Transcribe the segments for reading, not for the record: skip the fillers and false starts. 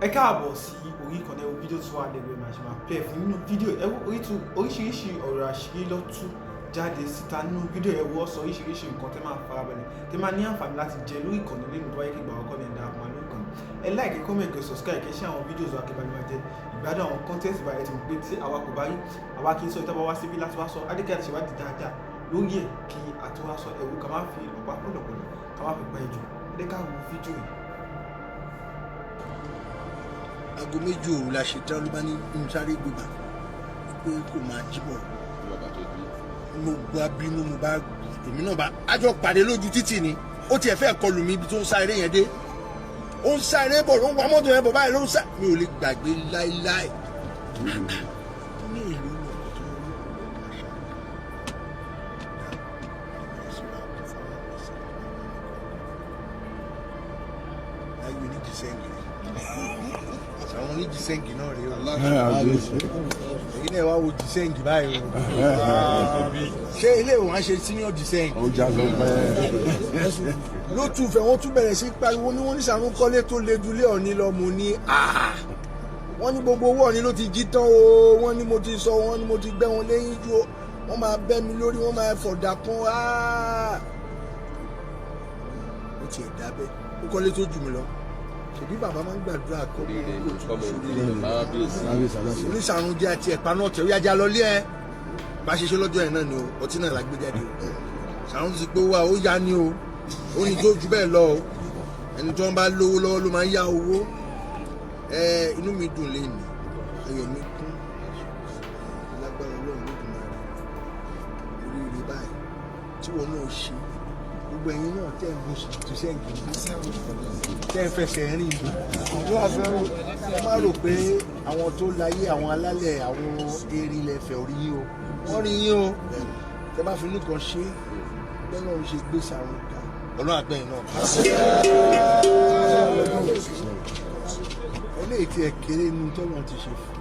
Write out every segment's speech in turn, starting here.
Ẹ káàbọ̀ sí orí ìkànnì. Ẹ wo fídíò tó wà lẹ́gbẹ̀ẹ́, màá ṣe máa play fún nínú fídíò. Ẹ wo oríṣiríṣi ọ̀rọ̀ àṣírí ló tú jáde síta nínú fídíò. Ẹ wo ọ̀sọ̀ oríṣiríṣi nǹkan tẹ́ máa farabalẹ̀, tẹ́ máa ní àǹfààní láti jẹ lórí ìkànnì lẹ́nu. Tó wáyé kí ìgbà àkọ́kọ́ ní ẹ̀dá àpò lórí ìkànnì, ẹ like, comment, kẹ́ subscribe, kẹ́ share àwọn fídíò wa, kẹ́ bá lè máa jẹ ìgbádùn àwọn content báyìí. Ẹ ti mọ̀ pé tí àwa kò bá rí, àwa kì í sọ. Ìtọ́ bá wá síbí láti wá sọ, adékẹ́ àti ṣèwádìí dáadáa lórí ẹ̀ kí a tó wá sọ. Ẹ̀wù ká má fi ọ̀pá pọ̀lọ̀pọ̀lọ̀, ká má fi pa ejò. Ẹ jẹ́ ká wo fídíò yìí. Aago 2 òru la ṣe tán, ló bá ní n sáré gbégbá pé kò máa jíbọ̀. Mo gba bínú, mo bá èmi náà bá àjọ pàdé lójú títì ni. Ó tiẹ̀ fẹ́ kọlù mí ibi tó ń sá eré yẹn dé. Ó ń sá eré bọ̀, ló ń wa mọ́tò yẹn bọ̀ báyìí, ló ń sá. Mi ò lè gbàgbé láéláé. Ní ìlú ọkọ̀ tó ń lọ àṣà láyé oníjìsẹ́ǹgì, àwọn oníjìsẹ́ǹgì náà rèé o. Èyí náà wá wo jìsẹ́ǹgì báyìí o. Ṣé ilé ìwọ̀n á ṣe senior jìsẹ́ǹgì? Ó já lọ pẹ́. Ló tún fẹ́, wọ́n tún bẹ̀rẹ̀ sí pariwo ní wọ́n ní Sàrún kọ́lé tó le dulé Ọ̀ní lọ. Mo ní wọ́n ní gbogbo owó Ọ̀ní ló ti jí tán o. Wọ́n ní mo ti sọ, wọ́n ní mo ti gbẹ́ wọn léyìn ju o. Wọ́n máa bẹ́ mi lórí, wọ́n máa fọ̀dà kún. Ó tiẹ̀ dábẹ́, ó kọ́lé tó jù mí lọ. Ṣèbí bàbá máa ń gbàdúrà kọ́ onísàrún jẹ́ àti ẹ̀pá náà tẹ̀ ó yájà lọ lé ẹ bá ṣe ṣe lọ́jọ́ ẹ̀ náà ni o. Ọtí náà la gbé jáde o. Sàrún ti pé wá ó yá ni o. Ó ní tó ju bẹ́ẹ̀ lọ o. Ẹni tó ń bá lówó lọ́wọ́ ló máa ń yá owó ẹ. Inú mi dùn léni, ayọ̀ mi kún. Lágbára Ọlọ́run lódùmarè, oríire báyìí tí wọn náà ṣe, gbogbo ẹ̀yin náà tẹ́ ń gun tùsẹ́ǹgì, tẹ́ ń fẹsẹ̀ rìn ìlú, ẹ má rò pé àwọn tó láyé, àwọn alálẹ̀, àwọn erin lẹ́fẹ̀ẹ́ orí yín o. Wọ́n rí yín o. Tẹ́ bá fi inú kan ṣe bẹ́ẹ̀ náà ṣe gbé Sàrún ga, Ọlọ́run àgbẹ̀yìn náà. Eléyìí tí ẹ kéré inú tọ́lọ́ ti ṣe fún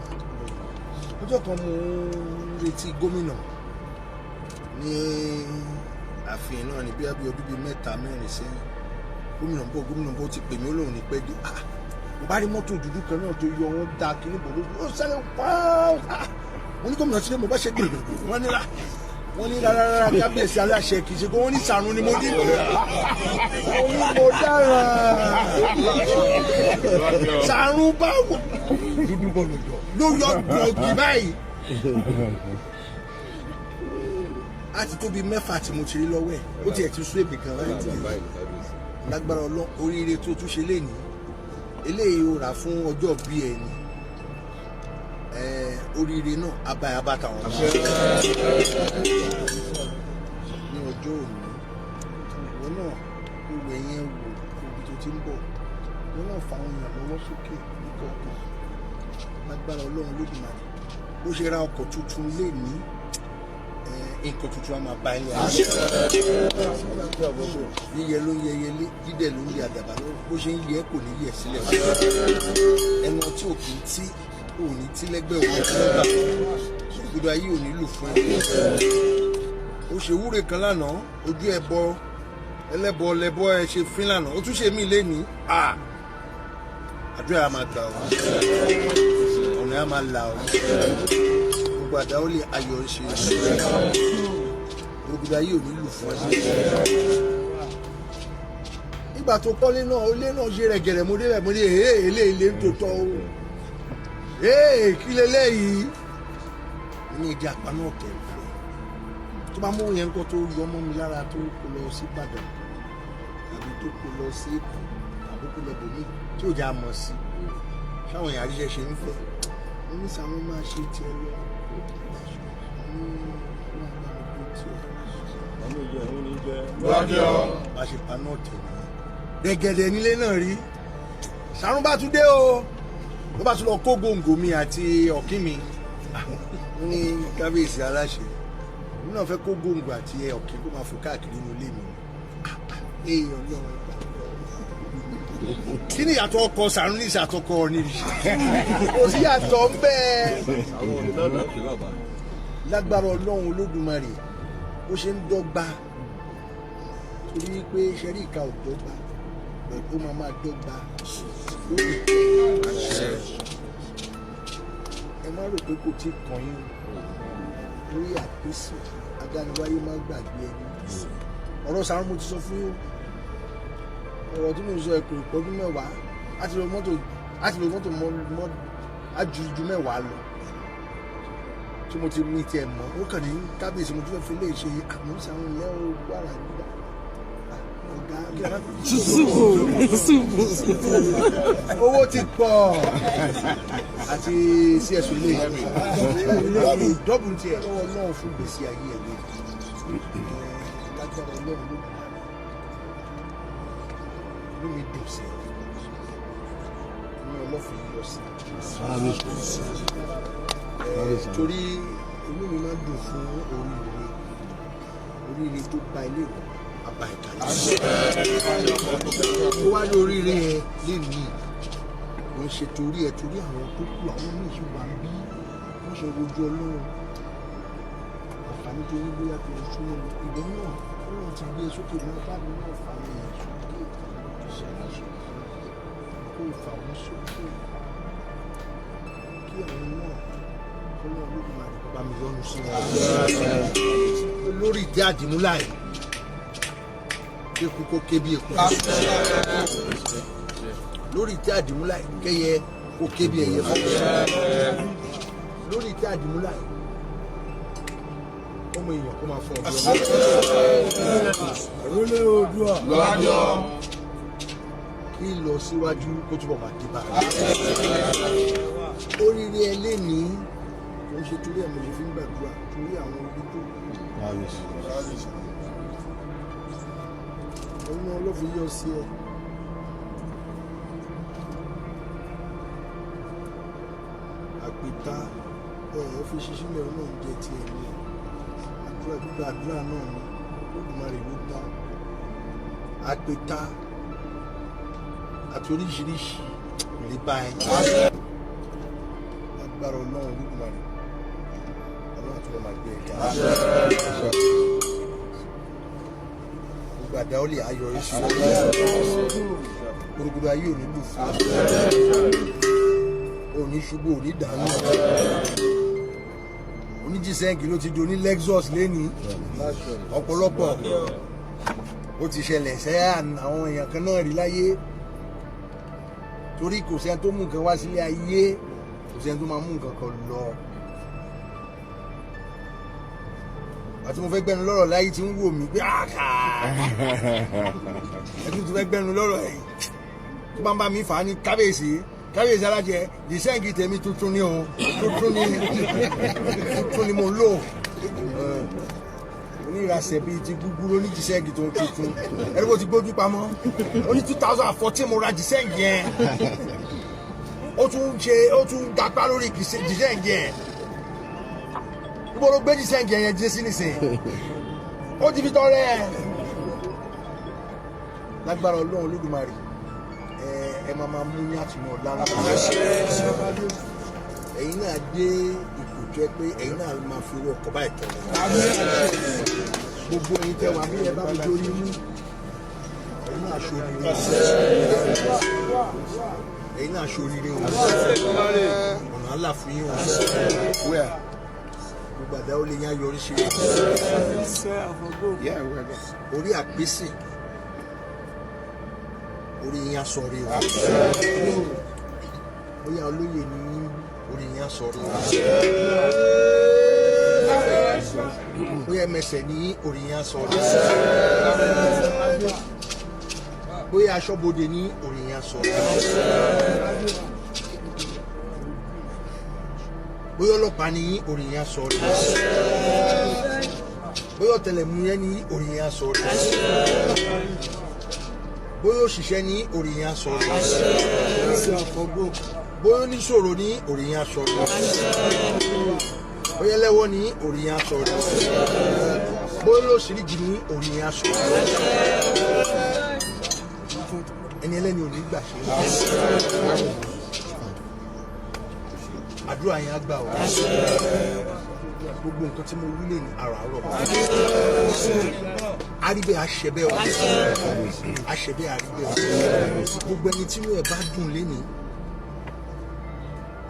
ọjọ́ kan, mo ń retí gómìnà ní ààfin náà ní bí ọdún bíi 3 4 sẹ́yìn. Gómìnà ń bọ̀, gómìnà ń bọ̀, ó ti pè mí, ó lóun ní pẹ́ dé. Ah, mo bá rí mọ́tò dúdú kan náà tó yọ, wọ́n da kíní bò lójú, ó sáré pàá. Ah, mo ní gómìnà sílé, mo bá ṣe gbèrègbèrè. Wọ́n ní rà, wọ́n ní rárá rárá, kábíyèsí aláṣẹ kì í ṣe kó. Wọ́n ní Sàrún ni. Mo ní, mo ní mo dáràn. Sàrún báwo ló yọ gbòógì báyìí? A ti tó bíi 6 tí mo ti rí lọ́wọ́ ẹ̀. Ó tiẹ̀ ti sú èmi gan láti lágbára Ọlọ́run. Oríire tó tún ṣe lénìí, eléyìí ó rà fún ọjọ́ bí ẹ ní oríire náà abáyá bá tàwọn ọmọ ní ọjọ́ òní. Ìwọ náà kó wẹ̀ yẹn wò ibi tó ti ń bọ̀. Ìwọ náà fa àwọn èèyàn lọ́wọ́ sókè ní kọ̀ọ̀kan. Lágbára Ọlọ́run lódùmarè, bó ṣe ra ọkọ̀ tuntun lé ní nǹkan tuntun á máa bá ẹ. Yíyẹ ló ń yẹ yẹlé, dídẹ̀ ló ń yẹ àdàbà lọ́wọ́. Bó ṣe ń yẹ kò ní yẹ sílẹ̀. Ẹnu ọtí ò kì í tí ò ní tí lẹ́gbẹ̀ẹ́ òun tí lọ́gbà gbọdọ̀ ayé ò ní lù fún ẹ. Ó ṣe wúre kan lánàá, ojú ẹ bọ ẹlẹ́bọ lẹ́bọ ẹ ṣe fín lánàá, ó tún ṣe mí lénìí. Àdúrà á máa gbà ó, ọ̀nà á máa là ó. Gbogbo àdáwọlé ayọ̀ ń ṣe, gbogbo ayé ò ní lù fún ẹ. Nígbà tó kọ́lé náà, ilé náà ṣe rẹ̀gẹ̀rẹ̀. Mo débẹ̀, mo ní èé eléyìí ń tòótọ́ o. Ee, kí leléyìí ní ìdí àpá náà tẹ̀ fẹ́ tó bá mú yẹn kó tó yọ mọ́ mi lára, tó kó lọ sí Ìbàdàn tàbí tó kó lọ sí Èkó tàbí kó lọ bòmí tí ò já mọ̀ sí sáwọn èèyàn àríṣẹ́ ṣe ń fẹ́. Mo ní Sàámú máa ṣe tiẹ̀ lọ ní bá ṣe pa náà tẹ̀ nìyẹn. Rẹ̀gẹ̀dẹ̀ nílé náà rí. Sàrún bá tún dé o, ló bá tún lọ kó gòǹgò mi àti ọ̀kín mi ní kábíyèsí aláṣẹ. Èmi náà fẹ́ kó gòǹgò àti ọ̀kín kó máa fò káàkiri inú ilé mi. Èèyàn náà kí ni ìyàtọ̀ ọkọ̀ Sàrún ní ìṣàtọkọ ní? Kò sí yàtọ̀ ń bẹ́ẹ̀. Lágbára Ọlọ́run Olódùmarè, bó ṣe ń dọ́gba, torí pé ṣẹ́rí ìka ò dọ́gba, ó máa máa dọ́gba lórí. rò pé kò tí ì kàn yín lórí àpèsè adániwáyé má gbàgbé ẹni. Ọ̀rọ̀ Sàámú mo ti sọ fún yín o, ọ̀rọ̀ tí mo sọ ẹ̀ kò pọ́dún mẹ́wàá láti lo mọ́tò, láti lo mọ́tò mọ́ ju 10 lọ tí mo ti mí tiẹ̀ mọ́. Ó kàn ní kábíyèsí mo tún fẹ́ fi lè ṣe àmúṣe àwọn ilé wàrà gbígbà ọ̀gá owó ti pọ̀ àti cs ilé dọ́bù tiẹ̀ lọ́wọ́ náà fún gbèsè ayé ẹ̀ lé lágbára Ọlọ́run ló dùn inú mi dùn sí inú ọlọ́fin yọ sí torí inú mi máa ń dùn fún oríire oríire tó gba ilé ìwé àbá ìkàlẹ̀ ó wá ní oríire ẹ lè ní wọ́n ṣe torí ẹ torí àwọn tó kù àwọn míì ṣì wà bí wọ́n ṣe wojú Ọlọ́run àǹfààní tó ní bóyá tó ń súnmọ́ mi ìgbẹ́ náà Ọlọ́run ti gbé sókè náà bá mi náà fà mí sókè kó fà wọ́n sókè kí àwọn náà Ọlọ́run ló máa rí bá mi yọ́nú sí wọn. Lórí ìdí àdìmúlà yìí eku kó ké bí eku, lórí ìtẹ́ àdìmúlà yìí kẹ́yẹ kó ké bí ẹyẹ fún, lórí ìtẹ́ àdìmúlà yìí ọmọ èèyàn kó máa fọ ọdún ọmọ. Àrólé Oòduà. Kí lọ síwájú kó túbọ̀ máa dé bá a. Oríire ẹ lé ní kò ń ṣe torí ẹ̀ mo ṣe fi ń gbàdúrà torí àwọn orí tó kù. Ọ̀nà ọlọ́fin yọ sí ẹ. Àpèta ẹ ẹ fi ṣiṣẹ́ lẹ́rọ náà ń jẹ tiẹ̀ ni àdúrà gbígbà àdúrà náà ni Olódùmarè ló dá àpèta àti oríṣiríṣi kò lè bá ẹ. Agbára Ọlọ́run Olódùmarè Ọlọ́run àti ọmọ àgbẹ̀ ẹ̀dá gbogbo àdá ó lè ayọrí sí gbogbo ayé ò ní lù fún ò ní ṣubú ò ní dànù. Oníjísẹ́ǹkì ló ti di oní Lexus lẹ́ni ọ̀pọ̀lọpọ̀ ó ti ṣẹlẹ̀ sẹ́yà àwọn èèyàn kan náà rí láyé torí kò sẹ́ni tó mú nǹkan wá sílé ayé, kò sẹ́ni tó máa mú nǹkan kan lọ. Àti mo fẹ́ gbẹ́nu lọ́rọ̀ láyé tí ń wò mí pé àkà ẹtú ti fẹ́ gbẹ́nu lọ́rọ̀ ẹ̀ tó bá ń bá mi fà á ní kábíyèsí kábíyèsí alájẹ dìsẹ́ǹgì tèmi tuntun ni o, tuntun ni tuntun ni mo ń lò. Onírasẹ̀ bíi ti gúgúrú ní dìsẹ́ǹgì tó tuntun ẹni kò ti gbójú pamọ́ ó ní 2014 mo ra dìsẹ́ǹgì yẹn, ó tún ṣe ó tún gapá lórí dìsẹ́ǹgì yẹn. Ibo ló gbé dìsẹ́ǹgì yẹn jẹ́ sí nísìnyí ó ti fi tọrẹ ẹ. Lágbára Ọlọ́run Olódùmarè ẹ máa máa mú ní àtúnú ọ̀la ẹ̀yin náà dé ipò jẹ́ pé ẹ̀yin náà máa fi owó ọkọ̀ báyìí tọrọ. Gbogbo ẹ̀yin tẹ́ wà bí ẹ bá fi dórí mú ẹ̀yin náà ṣoríire o, ẹ̀yin náà ṣoríire o, ọ̀nà àlà fún yín o, gbogbo àdá ó lè yín ayọrí sí orí àpèsè orí yín aṣọ rí o, bóyá olóyè ni yín orí yín aṣọ rí o, bóyá ẹmẹsẹ ni yín orí yín aṣọ rí o, bóyá aṣọ́bodè ni orí yín aṣọ rí o, bóyá ọlọ́pàá ni yín orí yín aṣọ rí o, bóyá ọ̀tẹlẹ̀múyẹ́ ni yín orí yín aṣọ rí o, bóyá òṣìṣẹ́ ní orí yín aṣọ rí o, bóyá oníṣòro ní orí yín aṣọ rí o, bóyá ẹlẹ́wọ́ ní orí yín aṣọ rí o, bóyá olóṣèlú ní orí yín aṣọ rí o. Ẹni ẹlẹ́ni ò ní gbà ṣe àdúrà yẹn á gbà ọ́. Gbogbo nǹkan tí mo wí lè ní àràárọ̀ àríbẹ̀ àṣẹbẹ̀ ọ́ àṣẹbẹ̀ àríbẹ̀ ọ́. Gbogbo ẹni tí inú ẹ̀ bá dùn lénìí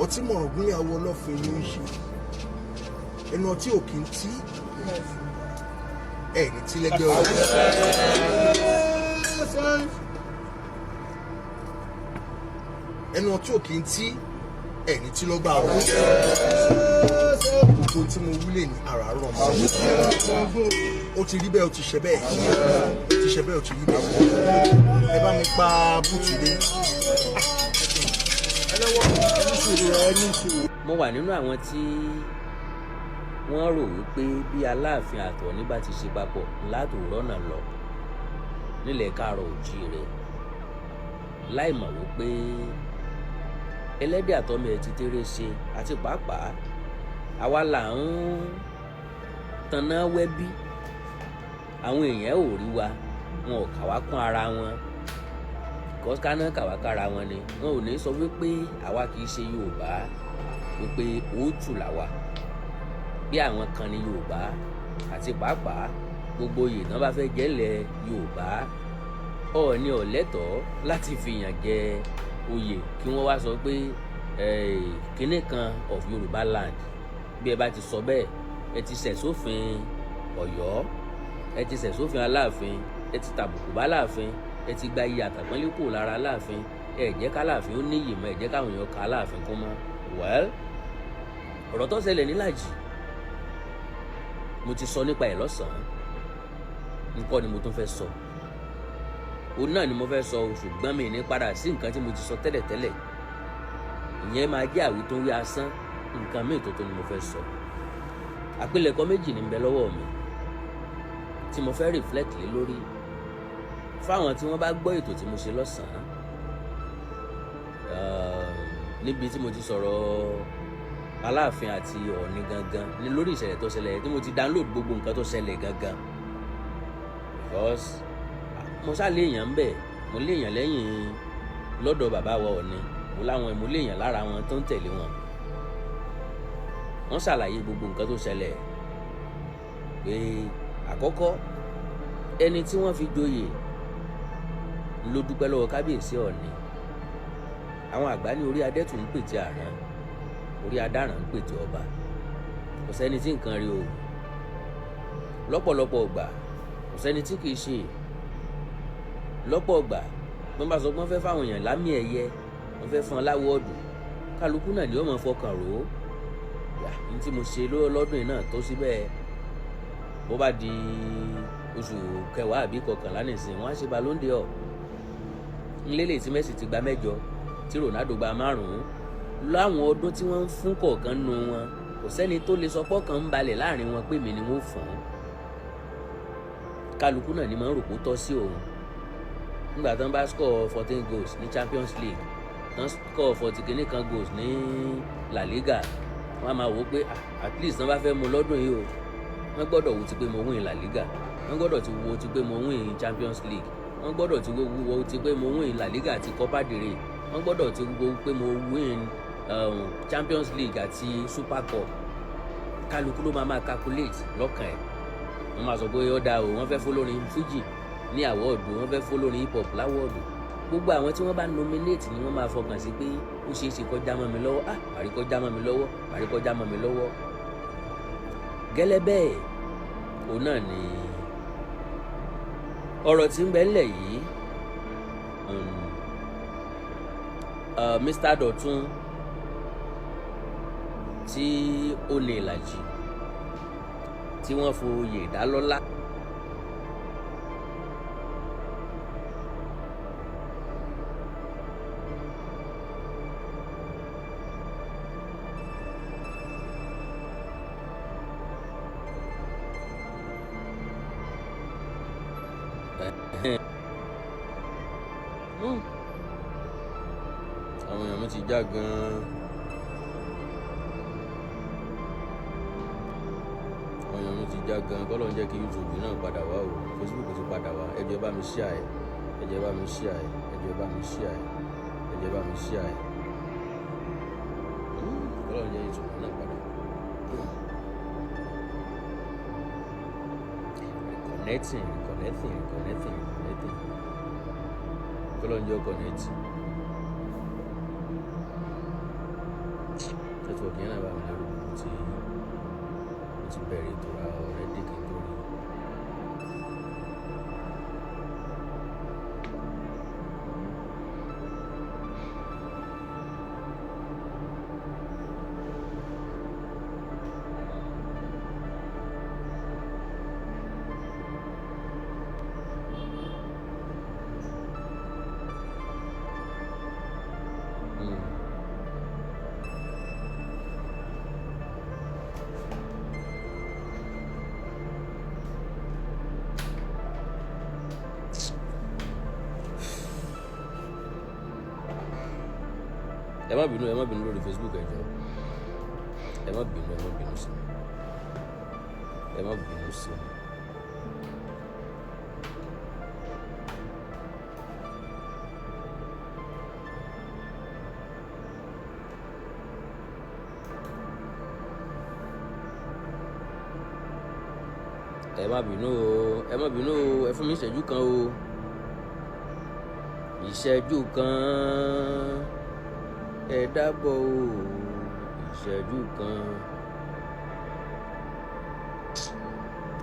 Ọtí mọ̀rọ̀gúnlẹ̀ awọ ọlọ́fin ló ń ṣe ẹnu ọtí ò kí ń tí ẹ ní tí lẹ́gbẹ́ ọ̀rọ̀ ẹnu ọtí ò kí ń tí ẹ ní tí lọ́gbà ọ̀rọ̀. Gbogbo tí mo wí lè ní àràárọ̀ mọ́. Ó ti rí bẹ́ẹ̀, ó ti ṣe bẹ́ẹ̀, ó ti ṣe bẹ́ẹ̀, ó ti rí bẹ́ẹ̀. Ẹ bá mi pa búùtù dé. Mo wà nínú àwọn tí wọ́n rò wípé bí Aláàfin àtọ̀ní bá ti ṣe papọ̀ látò rọ́nà lọ nílẹ̀ káàrọ̀ òjíire, láì mọ̀ wípé ẹlẹ́dẹ̀ àtọmọ ẹ̀ ti tẹ́rẹ́ ṣe. Àti pàápàá àwa là ń tanná wẹ́bí. Àwọn èèyàn ò rí wa, wọn ò kà wá kún ara wọn kọ́síkánná, kà wá kára wọn ni wọn ò ní sọ wípé àwa kì í ṣe Yorùbá, wípé òótù làwà bí àwọn kan ní Yorùbá. Àti pàápàá gbogbo oyè tán bá fẹ́ jẹ́lẹ̀ Yorùbá, Ọọ̀ni ò lẹ́tọ̀ọ́ láti fìyàn jẹ oyè kí wọ́n wá sọ pé kinní kan of Yorùbá land. Bí ẹ bá ti sọ bẹ́ẹ̀, ẹ ti ṣẹ̀ sófin Ọ̀yọ́, ẹ ti ṣẹ̀ sófin Aláàfin, ẹ ti tàbùkù bá Aláàfin, ẹ ti gba iye àtàpọ́nlé kù lára Aláàfin. Ẹ jẹ́ káláàfin ó níyì mọ́, ẹ jẹ́ káwọn èèyàn ka Aláàfin kún mọ́. Well, ọ̀rọ̀ tó ṣẹlẹ̀ nílàjì mo ti sọ nípa ẹ̀ lọ́sàn-án. Nǹkan ni mo tún fẹ́ sọ, òun náà ni mo fẹ́ sọ, ṣùgbọ́n mi ní padà sí nǹkan tí mo ti sọ tẹ́lẹ̀tẹ́lẹ̀. Ìyẹn máa jẹ́ àwítúnwí asán. Nǹkan míì tuntun ni mo fẹ́ sọ. Àpilẹ̀kọ méjì ní ń bẹ lọ́wọ́ mi tí mo fẹ́ reflect lé lórí fáwọn tí wọ́n bá gbọ́ ètò tí mo ṣe lọ́sàn-án, níbi tí mo ti sọ̀rọ̀ Aláàfin àti Ọ̀ọ̀ni gangan ní lórí ìṣẹ̀lẹ̀ tó ṣẹlẹ̀, tí mo ti download gbogbo nǹkan tó ṣẹlẹ̀ gangan, because mo ṣá léèyàn ń bẹ̀, mo léèyàn lẹ́yìn lọ́dọ̀ bàbá wa Ọ̀ọ̀ni, mo láwọn, mo léèyàn lára wọn tó ń tẹ̀lé wọn. Wọ́n ṣàlàyé gbogbo nǹkan tó ṣẹlẹ̀ pé àkọ́kọ́, ẹni tí wọ́n fi joyè ló dúpẹ́ lọ́wọ́ kábíyèsí Ọ̀ọ̀ni. Àwọn àgbà ní orí adẹ́tù ń pètè àrán, orí adáràn ń pètè ọba. Kò sẹ́ni tí nǹkan rí o. Lọ́pọ̀lọpọ̀ ọgbà, kò sẹ́ni tí kìí ṣe. Lọ́pọ̀ ọgbà, wọ́n bá sọ pé wọ́n fẹ́ fáwọn èèyàn lámì ẹ̀yẹ, wọ́n fẹ́ fún ọ l'award, kálukú náà ni ó máa fọkàn rò ó yà ní tí mo ṣe lọ́dún yìí náà tó síbẹ̀. Bó bá di oṣù kẹwàá àbí kọkànlá nìsín, wọ́n á ṣe Ballon d'Or ńlẹ́lẹ̀ tí Messi ti gba mẹ́jọ, tí Ronaldo gba márùn-ún láwọn ọdún tí wọ́n ń fún kọ̀ọ̀kan nù wọn. Kò sẹ́ni tó lè sọ pọ́kàn ń balẹ̀ láàrin wọn pé mi ni wọ́n fún un. Kálukú náà ni máa ń rò pó tọ́ sí òun. Nígbà tán bá score 14 goals ní Champions League, tán score 40 kìíní kan goals ní La Liga, wọ́n á máa wò ó pé at least tán bá fẹ́ mu lọ́dún yìí o, wọ́n gbọ́dọ̀ wo ti pé mo win La Liga, wọ́n gbọ́dọ̀ ti wo ti pé mo win Champions League, wọ́n gbọ́dọ̀ ti wo ti pé mo win La Liga àti Copa del Rey, wọ́n gbọ́dọ̀ ti wo pé mo win Champions League àti Super Cup. Kálukú ló máa máa calculate lọ́kàn ẹ̀. Wọ́n máa sọ pé ó dáa o, wọ́n fẹ́ fọlọ́rin Fuji ní award, wọ́n fẹ́ fọlọ́rin hip hop l'award. Gbogbo àwọn tí wọ́n bá nominate ni wọ́n máa fọkàn sí pé ó ṣeé ṣe kó já mọ́ mi lọ́wọ́. Ah, màrí kó já mọ́ mi lọ́wọ́, màrí kó já mọ́ mi lọ́wọ́. Gẹ́lẹ́ bẹ́ẹ̀, òun náà ni ọ̀rọ̀ tí ń bẹ ńlẹ̀ yìí. Mr. Dọ̀tun tí ó ní ìlàjì tí wọ́n foyè dá lọ́lá. Àwọn èèyàn mi ti já gan-an. Àwọn èèyàn mi ti já gan-an. Kọ́ ló ń jẹ́ kí YouTube náà padà wá o. Facebook ti padà wá. Ẹ jọ̀ọ́, ẹ bá mi share ẹ̀. Ẹ jọ̀ọ́, ẹ bá mi share ẹ̀. Ẹ jọ̀ọ́, ẹ bá mi share ẹ̀. Ẹ jọ̀ọ́, ẹ bá mi share ẹ̀. Kọ́ ló ń jẹ́ YouTube náà padà. Reconnecting, reconnecting, reconnecting, reconnecting. Kọ́ ló ń jẹ́ connect. Network yẹn náà bá mi lẹ́rù. Mo ti bẹ̀rẹ̀ ètò already kí n tó rí. Ẹ má bínú, ẹ má bínú lórí Facebook. Ẹ jọ̀ọ́, ẹ má bínú, ẹ má bínú sí mi, ẹ má bínú sí mi. Ẹ má bínú o, ẹ má bínú o. Ẹ fún mi ìṣẹ́jú kan o, ìṣẹ́jú kan. Ẹ dábọ̀ o, ìṣẹ́jú kan.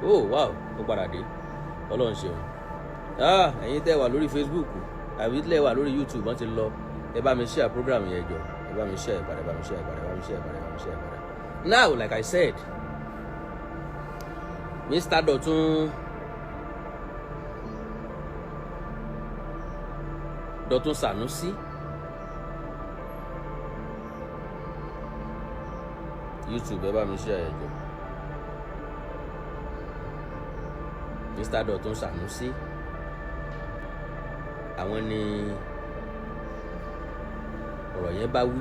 Oh wow, ó padà dé. Ọlọ́run ṣeun. Ah, ẹ̀yin tẹ́ wà lórí Facebook àbí tẹ́ wà lórí YouTube, wọ́n ti lọ. Ẹ bá mi share program yẹn jọ. Ẹ bá mi share ìpadà, ẹ bá mi share ìpadà, ẹ bá mi share ìpadà, ẹ bá mi share ìpadà. Now, like I said, Mr. Dọ̀tun Sanusi, YouTube, ẹ bá mi share ẹ jọ. Mr. Dọ̀tun Sanusi, àwọn ni ọ̀rọ̀ yẹn bá wí.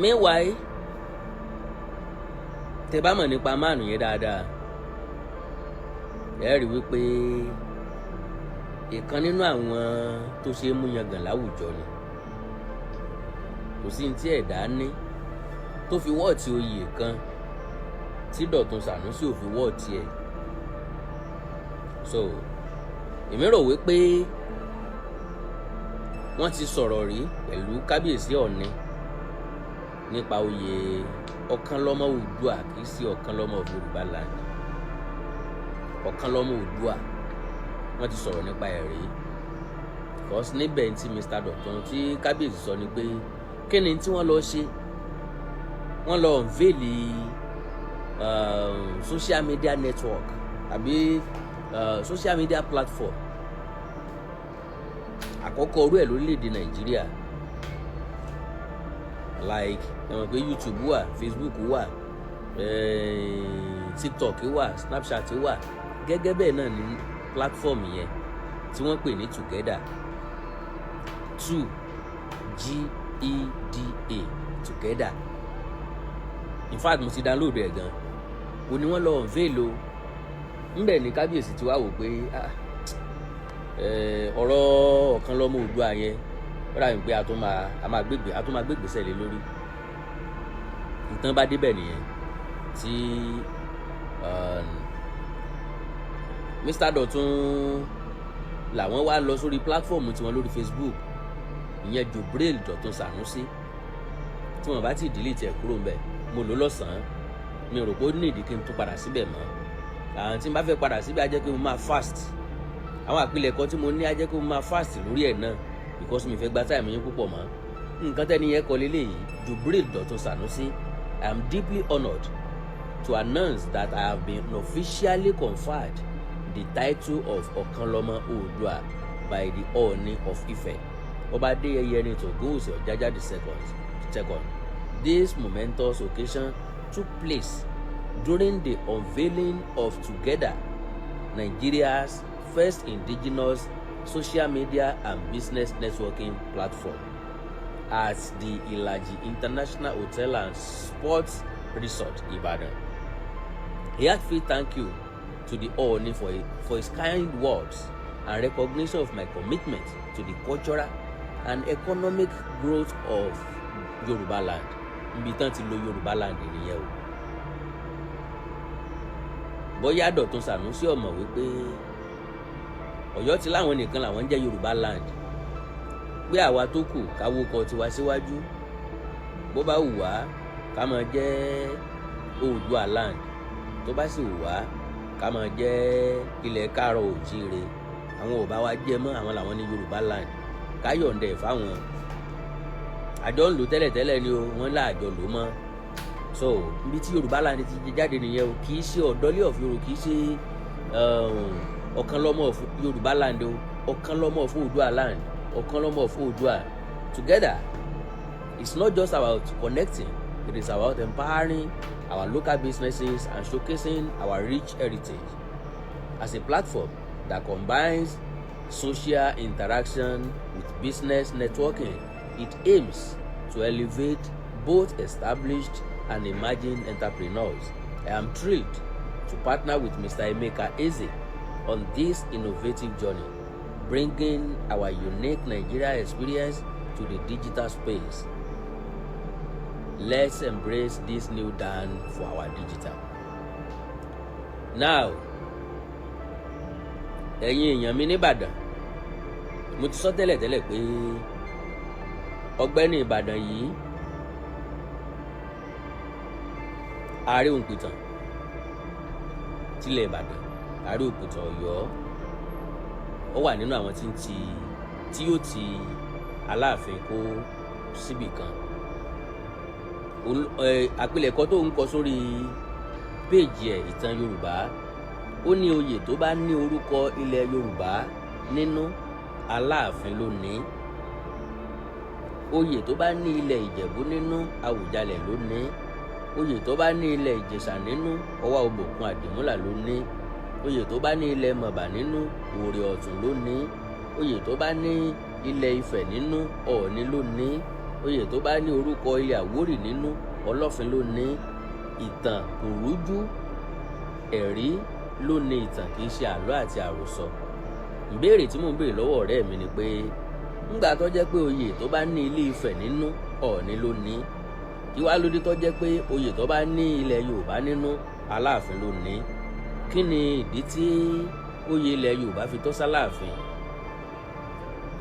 Meanwhile, tẹ bá mọ̀ nípa máàlù yẹn dáadáa, ẹ rí wípé ìkan nínú àwọn tó ṣe é mú yangàn láwùjọ ni. Kò sí ní tí ẹ̀dá ní tó fi wọ́ọ̀tì oyè kan tí Dọ̀tun Sànúsì ò fi wọ́ọ̀tì ẹ̀. So èmi rò wípé wọ́n ti sọ̀rọ̀ rí pẹ̀lú kábíyèsí Ọ̀ọ̀ni nípa oyè Ọ̀kànlọ́mọ Oòduà. Kì í sí Ọ̀kànlọ́mọ of Yorùbá land, Ọ̀kànlọ́mọ Oòduà. Wọ́n ti sọ̀rọ̀ nípa ẹ̀ rí, because níbẹ̀ tí Mr. Dọ̀tun tí kábíyèsí sọ ni pé kí ni tí wọ́n lọ ṣe? Wọ́n lọ unveil social media network àbí social media platform àkọ́kọ́ orú ẹ̀ lórílẹ̀‐èdè Nàìjíríà. Like, ẹ mọ̀ pé YouTube wà, Facebook wà, TikTok wà, Snapchat wà. Gẹ́gẹ́ bẹ́ẹ̀ náà ní platform yẹn tí wọ́n pè ní Together, two G E D A, Together. In fact, mo ti download ẹ̀ gan. O ní wọ́n lọ unveil o. Ńbẹ̀ ní kábíyèsí ti wá wò pé ọ̀rọ̀ Ọ̀kànlọ́mọ Oòduà yẹn, ó dàbí pé a tún máa gbégbèsè lé lórí. Nǹkan bá débẹ̀ nìyẹn tí Mr. Dọ̀tun làwọn wá lọ sórí platform tiwọn lórí Facebook, ìyẹn Jubril Dọ̀tun Sanusi, tí wọn bá ti delete ẹ̀ kúrò ńbẹ̀. Mo lò lọ́sàn-án, mi rò pé ó ní ìdí kí n tún padà síbẹ̀ mọ́. Àwọn tí n bá fẹ́ padà síbẹ̀, á jẹ́ pé mo máa fast. Àwọn àpilẹ̀kọ tí mo ní, á jẹ́ pé mo máa fast lórí ẹ̀ náà, because mi fẹ́ gba time yín púpọ̀ mọ́. Nǹkan tẹ́ni yẹn kọ léléyìí, Jubril Dọ̀tun Sanusi: "I am deeply honoured to announce that I have been officially conferred the title of Ọ̀kànlọ́mọ Oòduà by the Ooni of Ife, Ọba Adéyẹyè Ẹnìtàn Ògúnwùsì Ọ̀jájá the second. This momentous occasion took place during the unveiling of Together, Nigeria's first indigenous social media and business networking platform, at the Ilaji International Hotel and Sports Resort, Ibadan. A heartfelt thank you to the Ooni for his kind words and recognition of my commitment to the cultural and economic growth of Yoruba land." Níbi tán ti lo Yorùbá land nìyẹn o. Bóyá Dọ̀tun Sànúsì ọ̀mọ̀ wípé Ọ̀yọ́ ti láwọn nìkan làwọn ń jẹ́ Yorùbá land. Pé àwa tó kù káwó kọ tiwa síwájú, bó bá wù wá ká máa jẹ́ Oòduà land, tó bá sì wù wá ká máa jẹ́ ilẹ̀ káàárọ̀ òjíire, àwọn ò bá wa jẹ́ mọ́, àwọn làwọn ní Yorùbá land, ká yọ̀ǹda ẹ̀ fáwọn. Àjọ ń lò tẹ́lẹ̀tẹ́lẹ̀ ni o, wọ́n láàjọ lò mọ́. So ibi tí Yorùbá land ti jáde nìyẹn o. Kì í ṣe ọ̀dọ́lé of Yorùbá, kì í ṣe ọ̀kan lọ́mọ of Yorùbá land o, ọ̀kan lọ́mọ of Oòduà land, ọ̀kan lọ́mọ of Oòduà. Together, it's not just about connecting, it is about empowering our local businesses and showcasing our rich heritage. As a platform that combines social interaction with business networking, it aims to elevate both established and emerging entrepreneurs. I am thrilled to partner with Mr. Emeka Eze on this innovative journey, bringing our unique Nigeria experience to the digital space. Let's embrace this new dawn for our digital. Now, ẹ̀yin èèyàn mi nìbàdàn, mo ti sọ tẹ́lẹ̀tẹ́lẹ̀ pé ọ̀gbẹ́ni Ìbàdàn yìí, ààrẹ òǹpìtàn tilẹ̀ Ìbàdàn, ààrẹ òǹpìtàn Ọ̀yọ́, ó wà nínú àwọn tí ń ti tí yóò ti Aláàfin kó síbì kan. Àpilẹ̀kọ tó ń kọ sórí péèjì ẹ̀, Ìtàn Yorùbá, ó ní oyè tó bá ní orúkọ ilẹ̀ Yorùbá nínú, Aláàfin ló ní. Oyè tó bá ní ilẹ̀ Ìjẹ̀bú nínú, Àwùjalẹ̀ ló ní. Oyè tó bá ní ilẹ̀ Ìjẹ̀ṣà nínú, Ọwá Òbòkun Àdìmúlà ló ní. Oyè tó bá ní ilẹ̀ Mọ̀bà nínú, Òrè Ọ̀tún ló ní. Oyè tó bá ní ilẹ̀ Ifẹ̀ nínú, Ọ̀ọ̀ni ló ní. Oyè tó bá ní orúkọ ilẹ̀ Àwórì nínú, Ọlọ́fin ló ní. Ìtàn kò rújú, ẹ̀rí ló ní ìtàn, kì í ṣe àlọ́ àti àròsọ. Ìbéèrè tí mò ń béèrè lọ́wọ́ ọ̀rẹ́ mi ni pé, ńgbà tó jẹ́ pé oyè tó bá ní ilé Ifẹ̀ nínú, Ọ̀ọ̀ni ló ní, kí wá lóde tó jẹ́ pé oyè tó bá ní ilẹ̀ Yorùbá nínú, Aláàfin ló ní? Kí ni ìdí tí oyè ilẹ̀ Yorùbá fi tọ́ sáláàfin?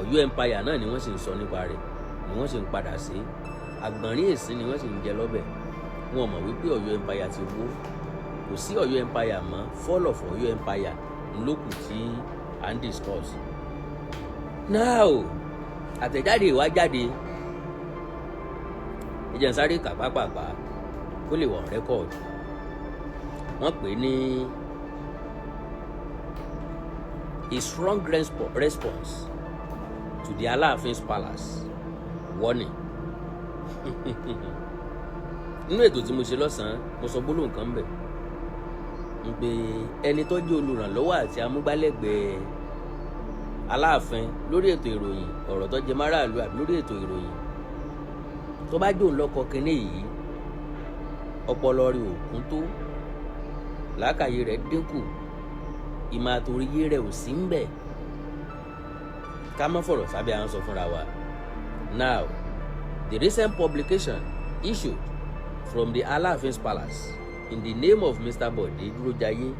Ọ̀yọ́ Empire náà ni wọ́n sì ń sọ nípa rẹ̀, ni wọ́n sì ń padà sí àgbọ̀nrín èsín ni wọ́n sì ń jẹ lọ́bẹ̀. Wọn mọ̀ wípé Ọ̀yọ́ Empire ti wó, kò sí Ọ̀yọ́ Empire mọ́. Fall of Ọ̀yọ́ Empire ńlọ́kù tí à ń discuss now. Àtẹ̀jáde ìwá jáde, ẹ jẹ́ n sáré kà pápápá kó lè wọ̀ record. Wọ́n pè é ní a strong response to the Alaafin's palace warning. Nínú ètò tí mo ṣe lọ́sàn-án, mo sọ gbólóhùn kan bẹ̀ ń pé ẹni tó jẹ́ olùrànlọ́wọ́ àti amúgbálẹ́gbẹ̀ẹ́ Aláàfin lórí ètò ìròyìn, ọ̀rọ̀ tó jẹ máràlú àbí lórí ètò ìròyìn, tó bá jòun lọ́kọ kínní yìí, ọpọlọ rẹ̀ ò kún tó, làákàyè rẹ̀ dínkù, ìmọ̀ àtòríyé rẹ̀ ò sí ń bẹ̀. Ká má fọ̀rọ̀ sábẹ́ à ń sọ fúnra wa. Now, the recent publication issued from the Alaafin's palace in the name of Mr. Bode Durojaye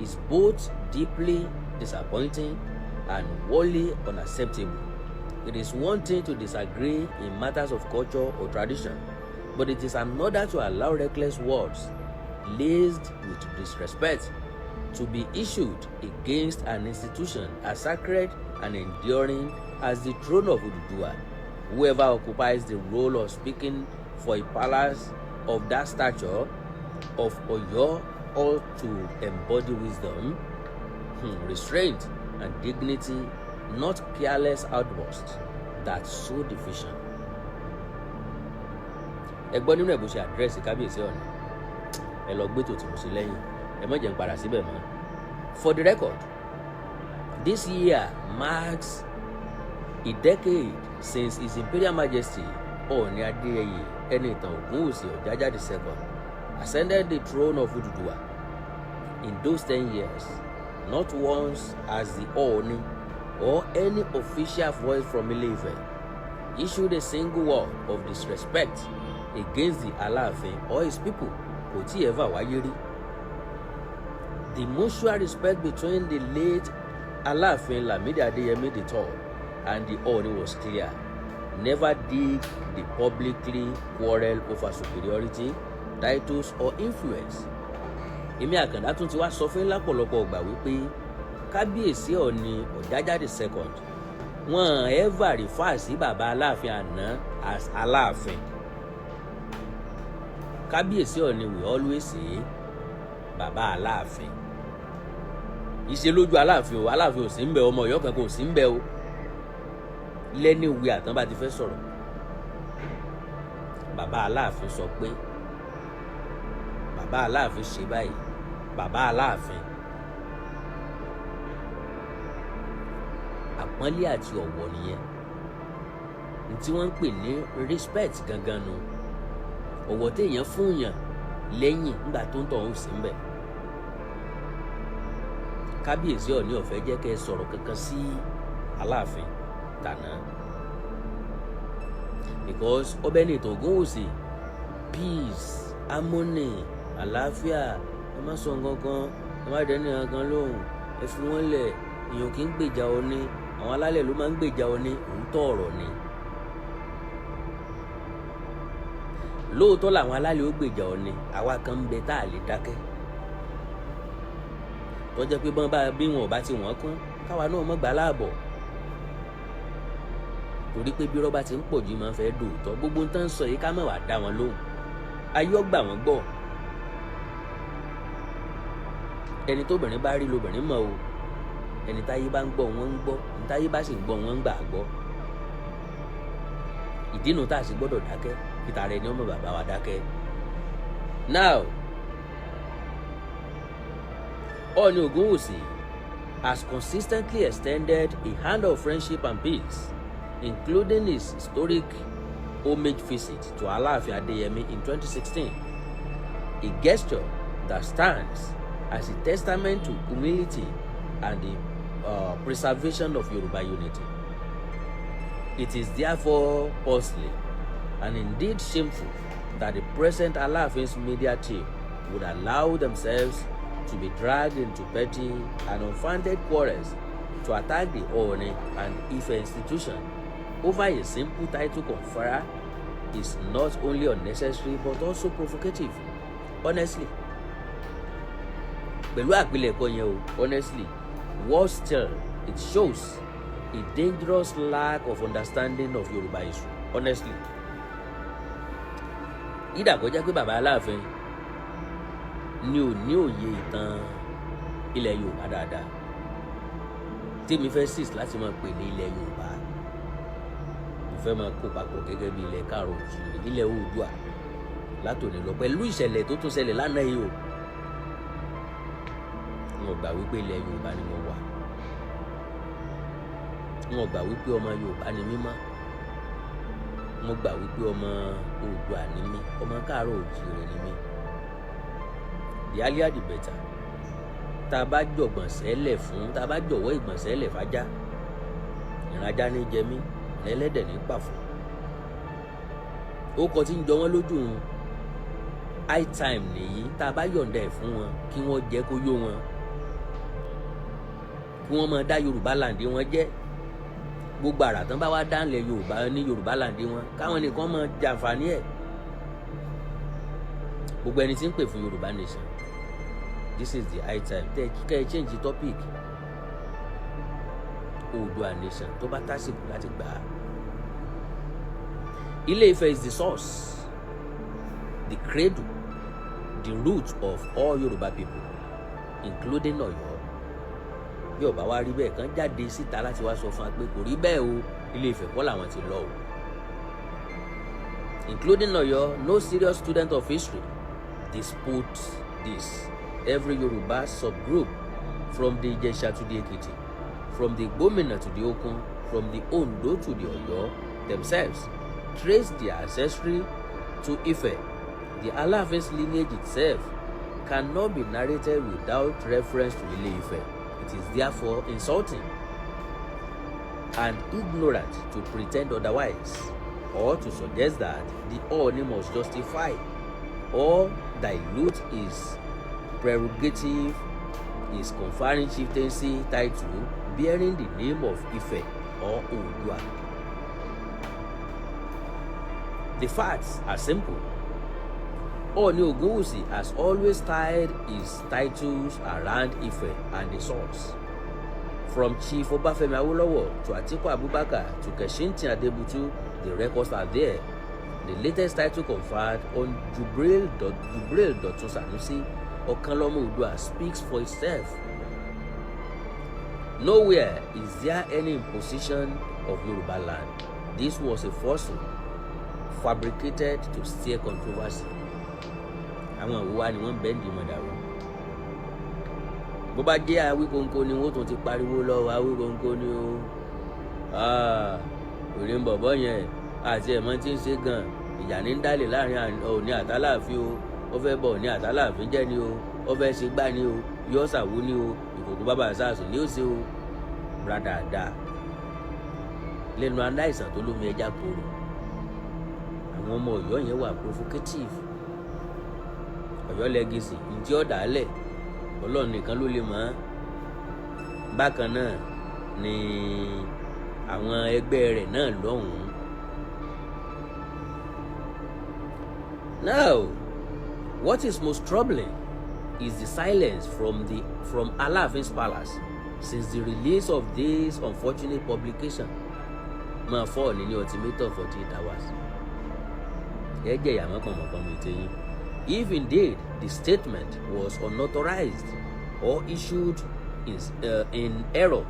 is both deeply disappointing and wholly unacceptable. It is one thing to disagree in matters of culture or tradition, but it is another to allow reckless words laced with disrespect to be issued against an institution as sacred and enduring as the throne of Oduduwa. Whoever occupies the role of speaking for a palace of that stature of Oyo ought to embody wisdom, restraint, and dignity, not careless outbursts that sow division. Ẹ gbọ́ nínú ẹ̀ bó ṣe address kábíyèsí Ọ̀ọ̀ni. Ẹ lọ gbé tòtí mo ṣe lẹ́yìn, ẹ má jẹ́ n padà síbẹ̀ mọ́. For the record, this year marks a decade since His Imperial Majesty Ọọ̀ni Adéyẹyè Ẹnìtàn Ògúnwùsì Ọ̀jájá II ascended the throne of Oduduwa. In those 10 years, not once has the Ọọ̀ni or any official voice from Ile-Ife issued a single word of disrespect against the Aláàfin or his people. Kò tí ever wáyé rí. The mutual respect between the late Aláàfin Lamidi Adeyemi III and the Ooni was clear. Never did they publicly quarrel over superiority, titles or influence. Èmi Àkàndá tún ti wá sọ fún lápọ̀lọpọ̀ ọgbà wípé Kábíyèsí Ọọ̀ni Ọ̀jájá the Second, wọn ever refer sí bàbá Aláàfin àná as Aláàfin. Kábíyèsí Ọọ̀ni will always say bàbá Aláàfin. Ìṣe lójú Aláàfin o, Aláàfin ò sí ń bẹ, ọmọ Ọ̀yọ́ kankan ò sí ń bẹ o. Lẹ́ni ìwé àtàn bá ti fẹ́ sọ̀rọ̀, bàbá Aláàfin sọ pé, bàbá Aláàfin ṣe báyìí, bàbá Aláàfin. Àpọ́nlé àti ọ̀wọ̀ nìyẹn tí wọ́n ń pè ní respect gangan nu, ọ̀wọ̀ téèyàn fún yàn lẹ́yìn nígbà tó ń tọ̀ ń sí ń bẹ̀. Kábíyèsí Ọọ̀ni ò fẹ́ jẹ́ kẹ́ ẹ sọ̀rọ̀ kankan sí Aláàfin tàná because ọbẹ̀ ní ìtàn Ògúnwùsì, peace, harmony, àlàáfíà. Ẹ má sọ nǹkan kan, ẹ má dẹ́nu nǹkan lóhùn, ẹ fi wọ́n lẹ̀. Èèyàn kì í gbèjà Ọọ̀ni, àwọn alálẹ̀ ló máa ń gbèjà Ọọ̀ni. Òótọ́ ọ̀rọ̀ ni. Lóòótọ́ làwọn alálẹ̀ ó gbèjà Ọọ̀ni. Àwa kan ń bẹ tá a lè dákẹ́, tó jẹ́ pé bọ́n bá bí wọn ò bá ti wọ́n kún, káwa náà mọ̀ gbà láàbọ̀, torí pé bí rọ́bà ti ń pọ̀ jù máa ń fẹ́ dòótọ́. Gbogbo ń tán sọ yìí, ká má wàá dá wọn lóhùn, ayé ọgbà wọn gbọ́. Ẹni tóbìnrin bá rí lobìnrin mọ̀ o. Ẹni táyé bá ń gbọ́ wọn ń gbọ́, ẹni táyé bá sì ń gbọ́ wọn ń gbà gbọ́. Ìdínú tá a sì gbọ́dọ̀ dákẹ́ kí tara ẹni ọmọ bàbá wa dákẹ́. Now, Ọọ̀ni Ògúnwùsì has consistently extended a hand of friendship and peace, including his historic homage visit to Aláàfin Adéyẹmí in 2016, a gesture that stands as a testament to humility and the preservation of Yoruba unity. It is therefore puzzling and indeed shameful that the present Alaafin's media team would allow themselves to be dragged into petty and unfounded quarrels to attack the Ooni and Ife institution over a simple title conferral is not only unnecessary but also provocative. Honestly, pẹ̀lú àpilẹ̀kọ yẹn o, honestly, worse still, it shows a dangerous lack of understanding of Yoruba history. Honestly, ìdà kó jẹ́ pé bàbá Aláàfin ni ò ní òye ìtàn ilẹ̀ Yorùbá dáadáa, tèmi fẹ́ six láti máa pè ní ilẹ̀ Yorùbá, mo fẹ́ máa kó papọ̀ gẹ́gẹ́ bí ilẹ̀ káàrọ̀ òjìrì, ilẹ̀ Oòduà látòní lọ, pẹ̀lú ìṣẹ̀lẹ̀ tó tún ṣẹlẹ̀ lánàá yìí o. Wọn gbà wípé ilẹ̀ Yorùbá ni mo wà, wọn gbà wípé ọmọ Yorùbá ni mí mọ́, mo gbà wípé ọmọ Oòduà ni mí, ọmọ káàrọ̀ òjìrì ni mí. The earlier the better. Tá a bá jọ̀gbọ̀nsẹ́lẹ̀ fún, tá a bá jọ̀wọ́ ìgbọ̀nsẹ́lẹ̀ fájá, ìrìn ajá ní jẹ mí, ẹlẹ́dẹ̀ ní pàfọ́. Ó kọ tí ń jọ wọ́n lójú un. High time nìyí tá a bá yọ̀ǹda ẹ̀ fún wọn kí wọ́n jẹ́ kó yó wọn, kí wọ́n máa dá Yorùbá land wọn jẹ́. Gbogbo àrà tán bá wá dánlẹ̀ Yorùbá ní Yorùbá land wọn, káwọn nìkan máa jàǹfààní ẹ̀. Gbogbo ẹni tí ń pè fún Yorùbá nation, this is the high time tẹ́ kẹ́ ẹ change the topic. Oòduà nation, tó bá tásìkò láti gbà á. Ilé Ifẹ̀ is the source, the cradle, the root of all Yorùbá people, including Ọ̀yọ́. Bí ó bá wá rí bẹ́ẹ̀, kàn jáde síta láti wá sọ fún wa pé kò rí bẹ́ẹ̀ o, Ilé Ifẹ̀ kọ́ làwọn ti lọ o, including Ọ̀yọ́. No serious student of history disputes this. Every Yoruba subgroup, from the Ijesha to the Ekiti, from the Igbomina to the Okun, from the Ondo to the Oyo themselves, trace their ancestry to Ife. The Alaafin's lineage itself cannot be narrated without reference to Ile-Ife. It is therefore insulting and ignorant to pretend otherwise or to suggest that the Ooni must justify or dilute his prerogative, his conferring chieftaincy title bearing the name of Ife or Oòduà. The facts are simple. Ooni Ogunwusi has always tied his titles around Ife and the source. From Chief Obafemi Awolowo to Atiku Abubakar to Keshintin Adebutu, the records are there. The latest title conferred on Jubril Dotun Sanusi, Okanlomo Oodua, speaks for itself. Nowhere is there any imposition of Yoruba land. This was a falsehood fabricated to stir controversy. Àwọn ìwà ni wọ́n bẹ́ẹ̀ ń mọ̀dàrú. Bó bá jẹ́ Awíkonko ni, wọ́n tún ti pariwo lọ. Awíkonko ni o, òrè ń bọ̀bọ̀ yẹn àti ẹ̀mọ́ tí ń ṣe gan ìjà ní ń dálé láàrin Ọọ̀ni àtàláàfin o. Ó fẹ́ bọ̀ Ọọ̀ni àtàláàfin jẹ́ ni o, ó fẹ́ ṣe gbá ni o, yọ ṣàwo ni o, ìkòkò bàbá àṣàṣù ni ó ṣe o. Rádàdà lẹ́nu aláìsàn tó lómi ẹja koro. Àwọn ọmọ Ọ̀yọ́ yẹn wà provocative. Ọ̀yọ́ legacy ntí ọ̀dà lẹ̀, Ọlọ́run nìkan ló lè mọ̀ ọ́n. Bákan náà ni àwọn ẹgbẹ́ rẹ̀ náà lọ́hùn-ún. Now, what is most troubling is the silence from Alaafin's palace since the release of this unfortunate publication. Máa fọ́ Ọọ̀ni ní ultimatum 48 hours. Ẹ jẹ́ ìyàmọ́ pọ̀nmọ̀pọ̀nmọ̀ ètò yín. If indeed the statement was unauthorized or issued in error,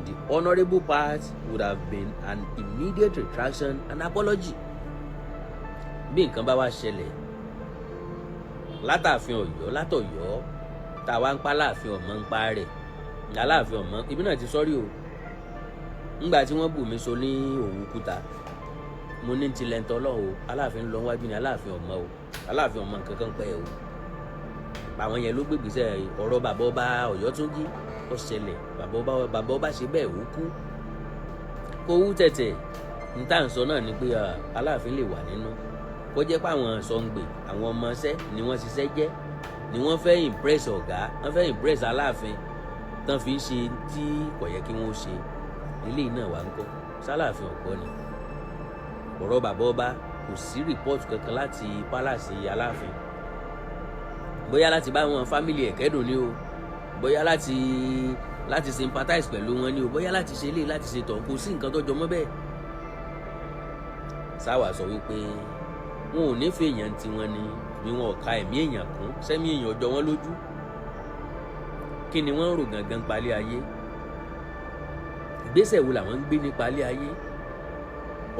the honourable part would have been an immediate retraction and apology. Bí nǹkan bá wá ṣẹlẹ̀ látàfin Ọ̀yọ́, látọ̀yọ́ tá a wá ń pa láàfin ọmọ ń pa rẹ̀, aláàfin ọmọ ibi náà ti sọ́rí o. Ńgbà tí wọ́n bù mí so ní Òwúkúta, mo ní tilẹ̀ ń tọ́lọ́ o. Aláàfin lọ wájú ni, aláàfin ọmọ o, aláàfin ọmọ nǹkan kan pẹ́ o. Àwọn yẹn ló gbégbèsè ọ̀rọ̀ bàbá ọba Ọ̀yọ́túnjí. Ó ṣẹlẹ̀, bàbá ọba ṣe bẹ́ẹ̀, ó kú, kó wú tẹ̀tẹ̀. Ní tá à ń sọ náà ni pé aláàfin lè wà nínú kó jẹ́ pé àwọn sọ̀ǹgbè, àwọn ọmọọṣẹ́ ni wọ́n ṣiṣẹ́ jẹ́ ni wọ́n fẹ́ impress ọ̀gá, wọ́n fẹ́ impress aláàfin tán fi ń ṣe tí kò yẹ kí wọ́n ṣe. Eléyìí náà wà ń kọ́ sálàáfin ọ̀gbọ́n ni ọ̀rọ̀ bàbá ọba. Kò sí report kankan láti palace aláàfin, bóyá láti bá wọn family ẹ̀ kẹ́dùn ni o, bóyá láti sympathize pẹ̀lú wọn ni o, bóyá láti ṣe eléyìí, láti ṣe tọ̀, kò sí nǹkan tó jọmọ́ bẹ́ẹ̀. Sáwà sọ wípé wọn ò nífẹ̀ẹ́ èèyàn tiwọn ni, bí wọn ò ka ẹ̀mí èèyàn kún sẹ́mi èèyàn ọjọ́ wọn lójú. Kí ni wọ́n ń rò gangan palẹ̀ ayé? Ìgbésẹ̀ wo làwọn ń gbé nípa ilé ayé?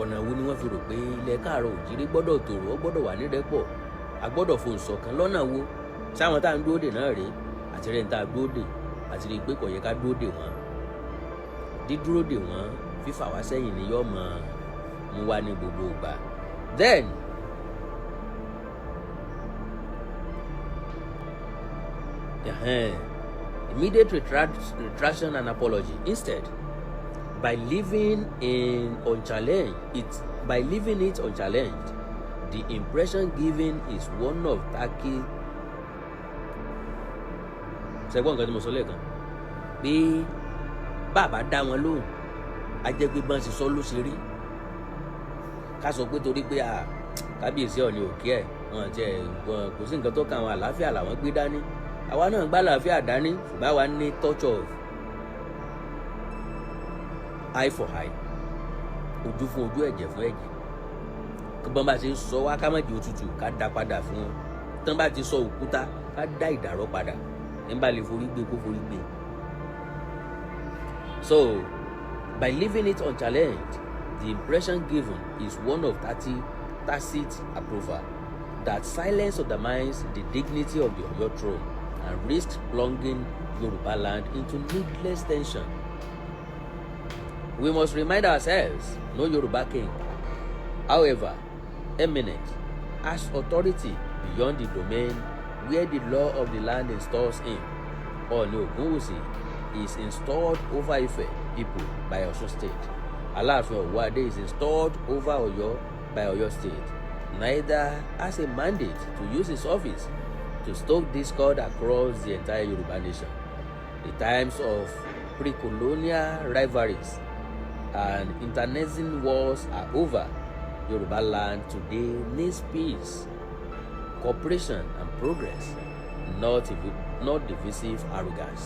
Ọ̀nà wo ni wọ́n fi rò pé ilẹ̀ káàárọ̀ òjíire gbọ́dọ̀ tòrò, ó gbọ́dọ̀ wà nírẹ́pọ̀, a gbọ́dọ̀ fohùn ṣọ̀kan? Lọ́nà wo sáwọn tá à ń dúró dè náà rèé? Àti rẹ̀ ń tá a dúró dè, àti rí i pé kò yẹ ká dúró dè wọ́n. Dídúró dè wọ́n, fífà wá sẹ́yìn ni yóò mọ̀ mú wá ní gbogbo ìgbà. Then immediate retraction and apology. Instead, by leaving it unchallenged, the impression given is one of tacky. Ṣẹ́gbọ́n nǹkan tí mo sọ lẹ́ẹ̀kan pé bàbá dá wọn lóhùn, á jẹ́ pé bọ́n ṣe sọ ló ṣe rí. Ká sọ pé torí pé kábíyèsí Ọọ̀ni òkè ẹ̀ wọn ti ẹ̀ kò sí nǹkan tó kan àwọn, àlàáfíà làwọn gbé dání. Àwa náà gbá àlàáfíà dání, ṣùgbọ́n àwa ní touch of eye for eye, ojú fún ojú, ẹ̀jẹ̀ fún ẹ̀jẹ̀. Kí bọ́n bá ṣe ń sọ wá, ká má jẹ́ òtútù, ká dá padà fún wọn. Tán bá ti sọ òkúta, ká dá ìdàrọ́ padà. Ní bá lè forí gbé, kó forí gbé. So by leaving it unchallenged, the impression given is one of tacit approval that silence undermines the dignity of the Oyo throne and risks plunging Yoruba land into needless tension. We must remind ourselves, no Yoruba king, however eminent, has authority beyond the domain where the law of the land installs him. Ooni Ogunwusi is installed over Ife people by Osun State. Alaafin Owoade is installed over Oyo by Oyo State. Neither has a mandate to use his office to stoke discord across the entire Yoruba nation. The times of pre-colonial rivalries and internecine wars are over. Yoruba land today needs peace, cooperation and progress, not divisive arrogance.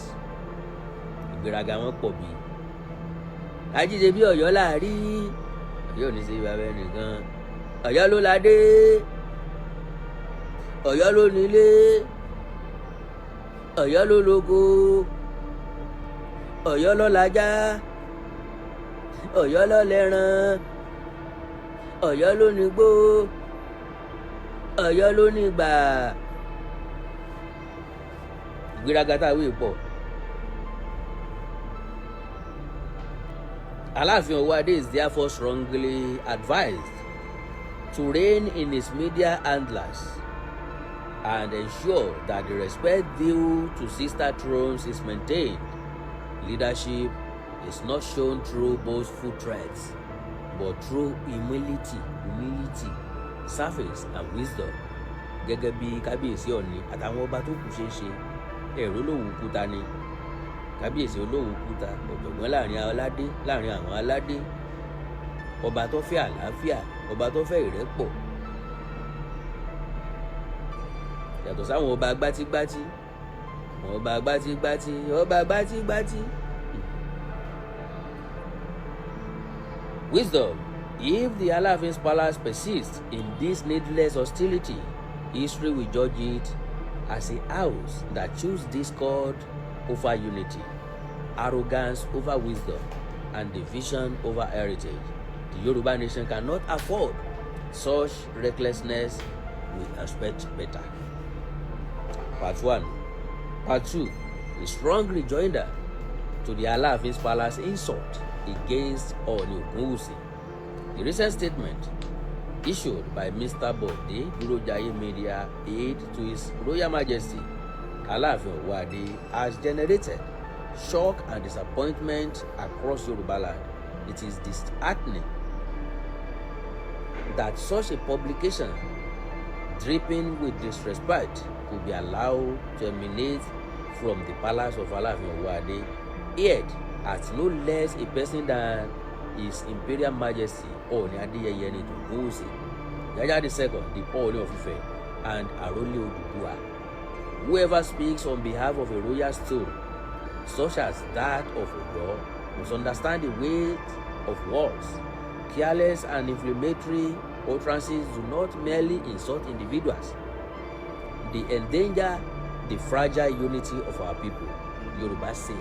Ìgbéraga wọn pọ̀ bí ajíṣe bí Ọ̀yọ́ láàrí. Ọ̀yọ́ ò ní ṣe bàbá ẹnìkan. Ọ̀yọ́ ló ládé, Ọ̀yọ́ ló nílé, Ọ̀yọ́ ló lógo, Ọ̀yọ́ ló lajá, Ọ̀yọ́ ló lẹ́ran, Ọ̀yọ́ ló nígbó, Ọ̀yọ́ ló nígbà. Ìgbéraga tá a wí pọ̀. Aláàfin Ọwọ́adé is therefore strongly advised to rein in his media handlers and ensure that the respect due to sister thrones is maintained. Leadership is not shown through boastful threats, but through humility, service and wisdom. Gẹ́gẹ́ bí Kábíyèsí Ọ̀ọ̀ni àtàwọn ọba tó kù ṣe ń ṣe. Ẹ̀rọ Olówu Kúta ni Kábíyèsí Olówu Kúta, ọ̀jọ̀gbọ́n láàrin aládé, láàrin àwọn aládé, ọba tó fẹ́ àlàáfíà, ọba tó fẹ́ ìrẹ́pọ̀, yàtọ̀ sáwọn ọba gbátígbátí, ọba gbátígbátí, ọba gbátígbátí. Wisdom. If the Alaafin's palace persists in this needless hostility, history will judge it as a house that chooses discord over unity, arrogance over wisdom, and division over heritage. The Yoruba nation cannot afford such recklessness. We expect better. Part 1. Part 2. A strong rejoinder to the Alaafin's palace insult against Ooni Ogunwusi. The recent statement issued by Mr. Bode Durojaye Media aide to His Royal Majesty Alaafin Owoade has generated shock and disappointment across Yoruba land. It is disheartening that such a publication, dripping with disrespect, could be allowed to emanate from the palace of Alaafin Owoade, yet at no less a person than His Imperial Majesty Ooni Adeyeye Ogunwusi, Jaja II, the Ooni of Ife, and Arole Oduduwa. Whoever speaks on behalf of a royal stool, such as that of Oyo, must understand the weight of words. Careless and inflammatory utterances do not merely insult individuals, they endanger the fragile unity of our people. Yorùbá say,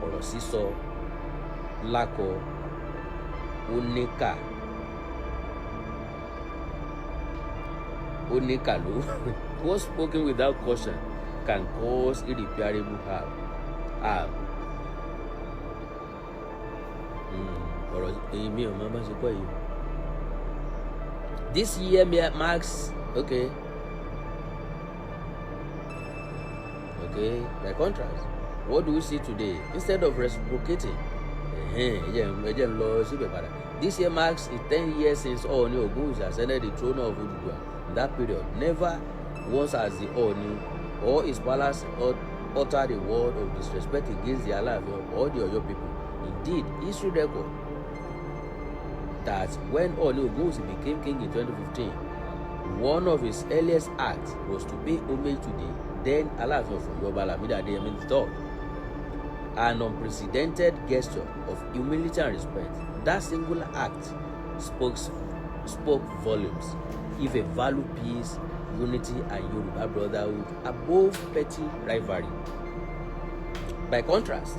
ọ̀rọ̀ sísọ lákọ ó níkà, ó níkà ló. Words spoken without caution can cause irreparable harm. Ọ̀rọ̀ èmi ò mọ bá ṣe kọ́ yìí. This year marks, okay, by contrast, what do we see today? Instead of reciprocating, ẹ jẹ́ n lọ síbẹ̀ padà. This year marks the 10 years since Ooni Ogunwusi ascended the throne of Oduduwa. In that period, never once has the Ooni or his palace uttered a word of disrespect against the Alaafin or the Oyo people. Indeed, history record that when Ooni Ogunwusi became king in 2015, one of his earliest acts was to pay homage to the then Alaafin of Oyo, Ọba Lamidi Adeyemi III, an unprecedented gesture of humility and respect. That singular act spoke volumes. If a value peace, unity, and Yoruba brotherhood above petty rivalry. By contrast,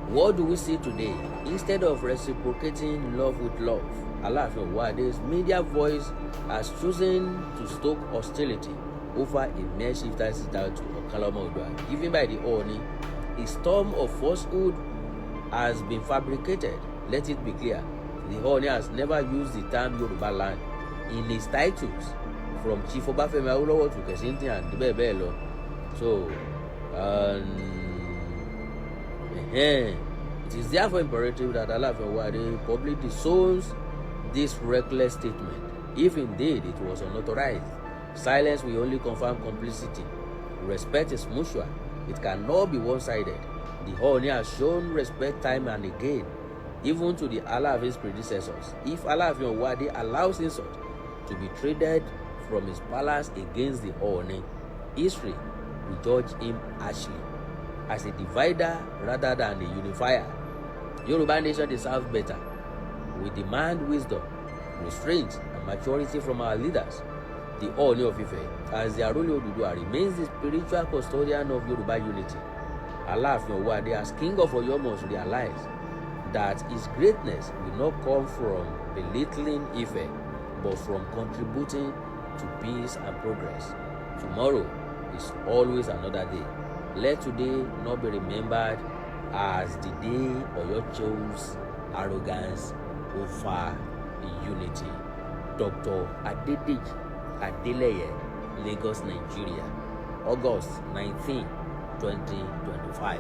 what do we see today? Instead of reciprocating love with love, Alaafin Owoade's media voice has chosen to stoke hostility over a mere chieftaincy title to Okanlomo Oodua given by the Ooni. A storm of falsehood has been fabricated. Let it be clear, the Ooni has never used the term Yoruba land in his titles, from Chief Obafemi Awolowo to Kessington and bẹ́ẹ̀ bẹ́ẹ̀ lọ. So, it is therefore imperative that Alaafin Owoade publicly disowns this reckless statement, if indeed it was unauthorized. Silence will only confirm complicity. Respect is mutual. It cannot be one-sided. The Ooni has shown respect time and again. even to the Alaafin's predecessors. If Alaafin Owoade allows insult to be traded from his palace against the Ooni, history will judge him harshly as a divider rather than a unifier. Yoruba nation deserves better. We demand wisdom, restraint, and maturity from our leaders. The Ooni of Ife, as the Arole Oduduwa, remains the spiritual custodian of Yoruba unity. Alaafin Owoade, as king of Oyo, must realize that his greatness will not come from belittling Ife, but from contributing to peace and progress. Tomorrow is always another day. Let today not be remembered as the day Oyo chose arrogance over unity. Dr. Adedeji Adeleye, Lagos, Nigeria, August 19, 2025.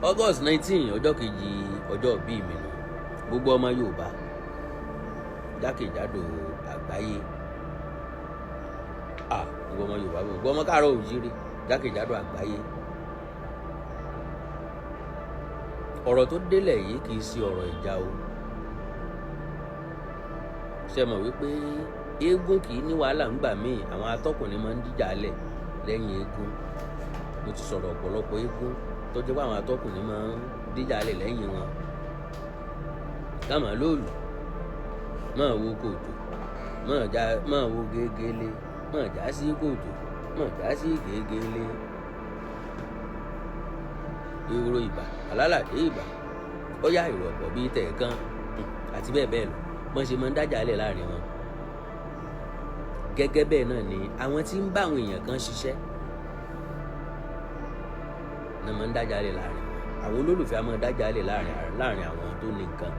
August 19, ọjọ́ kejì ọjọ́ ìbí mi nù. Gbogbo ọmọ Yorùbá jákèjádò àgbáyé, ah, gbogbo ọmọ Yorùbá, gbogbo ọmọ káàárọ̀ òjíire jákèjádò àgbáyé, ọ̀rọ̀ tó délẹ̀ yìí kì í ṣe ọ̀rọ̀ ìjà o. Ṣe mọ̀ wípé eégún kì í ní wàhálà ńgbà míì, àwọn atọ́kùnrin máa ń díjà lẹ̀ lẹ́yìn eégún. Mo ti sọ̀rọ̀ ọ̀pọ̀lọpọ̀ eégún tó jẹ́ pé àwọn atọ́kùnrin máa ń díjà lẹ̀ lẹ́yìn wọn. Káàmà lóòlù máa wo kòtò, máa já, máa wo gegele, máa já sí kòtò, máa já sí gegele. Ehoro ìbà alálàdé ìbà, ó yá ìrọ̀pọ̀ bíi tẹ̀ẹ̀kan àti bẹ́ẹ̀ bẹ́ẹ̀ lọ. Bọ́n ṣe máa ń dájà lẹ̀ láàrin wọn. Gẹ́gẹ́ bẹ́ẹ̀ náà ni àwọn tí ń bá àwọn èèyàn kan ṣiṣẹ́ náà máa ń dájà lẹ̀ láàrin wọn. Àwọn olólùfẹ́ á máa dájà lẹ̀ láàrin àwọn tó ní nǹkan.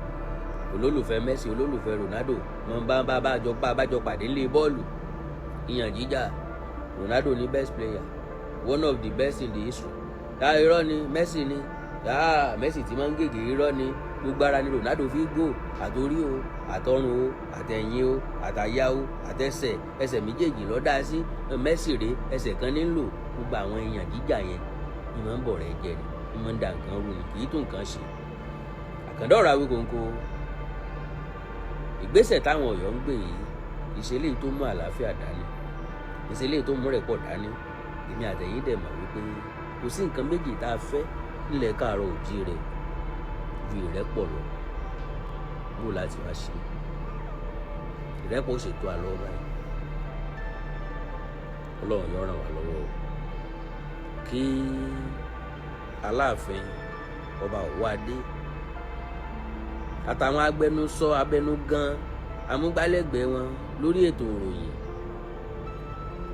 Olólùfẹ́ Messi, olólùfẹ́ Ronaldo wọn bá jọ pàdé nílé bọ́ọ̀lù, ìyàn jíjà. Ronaldo ní best player, one of the best in the history. Ah, irọ́ ni, Messi ni. Ah, Messi ti máa ń gègé, irọ́ ni, gbogbo ara ni Ronaldo fi gò, àtòrí o, àtọrùn o, àtẹ̀yìn o, àtàyà o, àtẹsẹ̀, ẹsẹ̀ méjèèjì ló dá sí. Messi rèé, ẹsẹ̀ kan ní ń lò. Gbogbo àwọn èèyàn jíjà yẹn ni máa ń bọ̀ rẹ̀ jẹ ni máa ń da nǹkan rú ni, kì í tó nǹkan ṣe. Àkàndá ọ̀rọ̀ Awíkonko, ìgbésẹ̀ táwọn Ọ̀yọ́ ń gbé yìí, ìṣẹ̀lẹ̀ tó mú àlàáfíà dání, ìṣẹ̀lẹ̀ tó mú rẹ̀pọ̀ dání. Èmi àtẹ̀yìn dẹ̀ mọ̀ wípé kò sí nǹkan méjì tá a fẹ́ nílẹ̀ káàárọ̀ òjíire ju ìrẹ́pọ̀ lọ. Bó láti wá ṣe ìrẹ́pọ̀, ó ṣètò àlọ́ báyìí. Ọlọ́run yóò ràn wá lọ́wọ́ o. Kí Aláàfin Ọba Òwòadé àtàwọn agbẹnusọ abẹnugan amúgbálẹ́gbẹ̀ẹ́ wọn lórí ètò ìròyìn,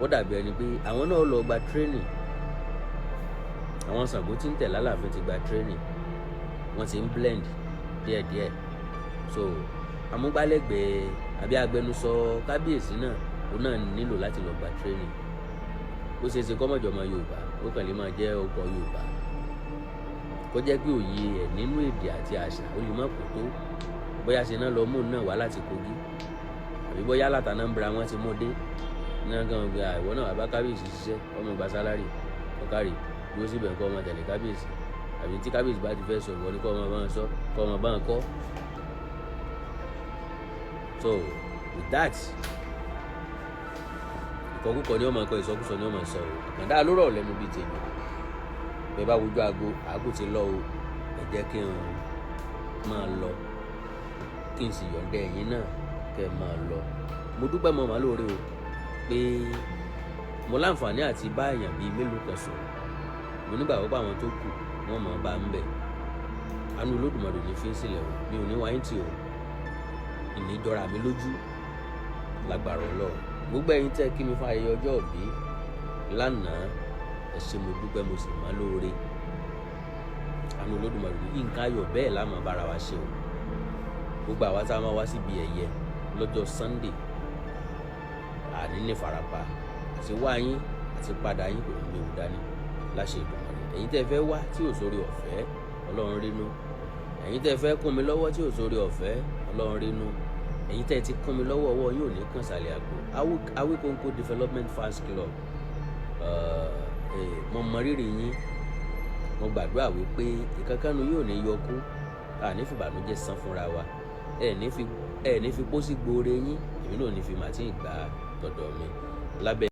ó dàbí ẹni pé àwọn náà lọ gba training. Àwọn Ṣàngó tí ń tẹ̀lé Aláàfin ti gba training, wọ́n ti ń blend díẹ̀díẹ̀. So amúgbálẹ́gbẹ̀ẹ́ àbí agbẹnusọ kábíyèsí náà, òun náà nílò láti lọ gba training. Ó ṣeé ṣe kọ́mọ̀jọ́mọ Yorùbá, ó kàn lè máa jẹ́ ọkọ̀ Yorùbá, kó jẹ́ pé òye ẹ̀ nínú èdè àti àṣà ó lè má kó tó. Bóyá ṣe náà lọ mú náà wá láti Kogi, àbí bóyá láti Anambra wọn ti mú dé náà gan gbé ìwọ náà wà bá kábíyèsí ṣiṣẹ́, ọmọ gba salary ọ̀kárì, dúró síbẹ̀ kọ́ ọmọ tẹ̀lé kábíyèsí, àbí tí kábíyèsí bá ti fẹ́ sọ, ìwọ ni kọ́ ọmọ bá ń sọ, kọ́ ọmọ bá ń kọ́. So with that, ìkọkúkọ ni ọmọ ẹ̀kọ́, ìsọkúsọ ni ọmọ sọ o. Àkàndá ló rọ̀ lẹ́nu bíi tèmi. Bẹ́ẹ̀ bá wojú aago, aago ti lọ o. Ẹ jẹ́ kí n máa lọ, kí n sì yọ̀ǹda ẹ̀yin náà kẹ́ ẹ máa lọ. Mo dúpẹ́, mọ́ màá lóore o, pé mo láǹfààní àti bá èèyàn bíi mélòó kan sọ̀rọ̀. Mo nígbàgbọ́ pé àwọn tó kù wọ́n mọ̀ bá ń bẹ̀. Àánú Olódùmarè ní fi ń sílẹ̀ o. Mi ò ní wáyé tì o, ìníjọra mi lójú lágbára Ọlọ́run. Gbogbo ẹ̀yin tẹ́ kí mi fún ayẹyẹ ọjọ́ ìbí lánàá, ẹ ṣé, mo dúpẹ́, mo sì máa lóore. Àánú Olódùmarè ní nǹkan ayọ̀ bẹ́ẹ̀ la máa bára wa ṣe o. Gbogbo àwa tá a máa wá síbi ẹ̀yẹ lọ́jọ́ Sunday, àní ní farapa àti wá yín àti padà yín kò ní léwu dání láṣẹ Èdùmàrè. Ẹ̀yin tẹ́ fẹ́ wá tí ò sórí ọ̀fẹ́, Ọlọ́run rínú. Ẹ̀yin tẹ́ fẹ́ kún mi lọ́wọ́ tí ò sórí ọ̀fẹ́, Ọlọ́run rínú. Ẹ̀yin tẹ́ ti kún mi lọ́wọ́, ọwọ́ yóò ní kàn sàlẹ̀ àpò. Awikonko Development Fans Club, mo mọ rírì yín. Mo gbàdúrà wípé ìkankannu yóò ní yọkú, àní fìbànújẹ́ san fúnra wa. Ẹ ní fi pósí gbóore yín, èmi náà ní fi màtíì gbà tọ̀dọ̀ mi lábẹ́.